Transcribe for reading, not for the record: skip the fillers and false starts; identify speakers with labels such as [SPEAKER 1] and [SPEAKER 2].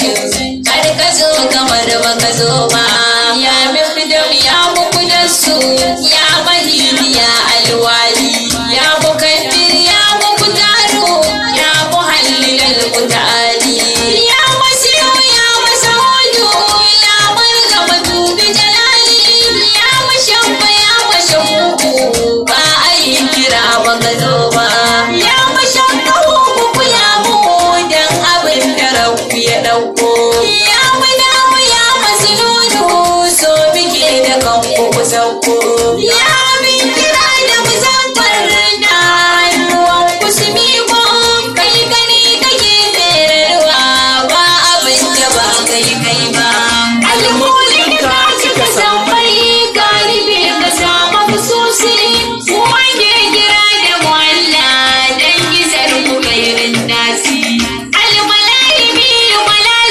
[SPEAKER 1] Har ka zo kamar baka zo ba. Ya Miqdam, ya Muqaddasu, ya Mahidi, ya Alwali, ya Mukabbir, ya Muqtaru, ya Muhallil al-Muta'ali, ya Masihu, ya Masahudu, ya Margamatu bi Jalali, ya Mashabba, ya Mashabubu, ba a yi kira baka zo ba. Ya Mashakkahu, ku kula mu dan abin da Rabbu ya ɗauko. Ya Munawu, ya Masnudu, so muke da kanku ku sauko. Ya